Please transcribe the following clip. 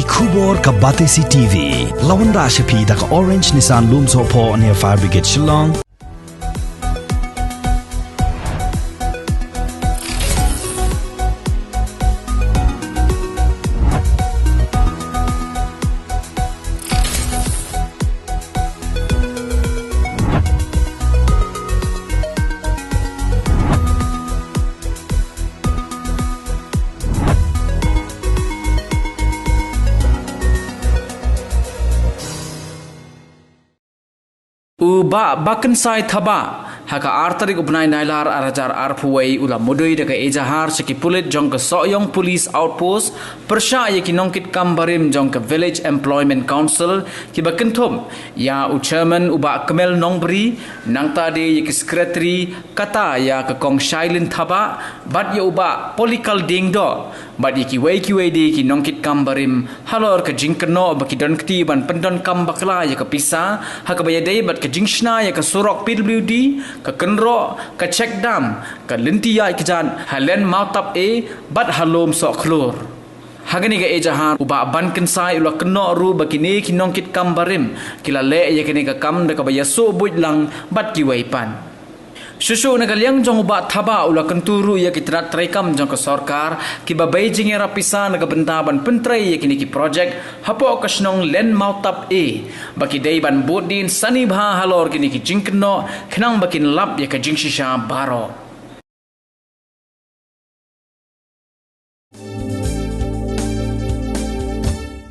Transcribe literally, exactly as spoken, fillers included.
Khubor ka Batesi T V. La wanrah sha phi da ka Orange Nissan Lumsohphoh near Fire Brigade Shillong. U Bah Bakynsai Thabah, ha ka ar tarik u bnai Nailar ar hajar arphew wei u la mudui da ka ejahar sha ki pulit jong ka Sohiong Police Outpost, pyrshah ïa ki nongkitkam barim jong ka Village Employment Council, kiba kynthup ïa u chairman u Bah Kmel Nongbri, nangta de ïa ki secretary, kata ïa ka Kong Shailin Thabah, bad ïa u Bah Polikal Diengdoh, bad ïa kiwei kiwei de ki nongkitkam barim, halor ka jingkynnoh ba ki don kti ban pyndonkam bakla ïa ka pisa, ha kaba ïadei bad ka jingshna ïa ka surok P W D, ka kynroh, ka check dam, ka lynti ïaid kjat, ha Len Mawtap A, bad ha Lumsohkhlur. Ha kane ka ejahar u Bah Bakynsai u la kynnoh ruh ba kine ki nongkitkam barim, ki la leh ïa kane ka kam da kaba ïasoh buit lang bad kiwei pat. Shuh shuh na ka liang jong u Bah Thabah u la kyntu ruh ïa ki tnat treikam jong ka sorkar, kiba bei jingïarap pisa na ka bynta ban pyntrei ïa kine ki projek, hapoh ka shnong Len Mawtap A, ba ki dei ban bud dien sani bha halor kine ki jingkynnoh, khnang ba kin lap ïa ka jingshisha baroh.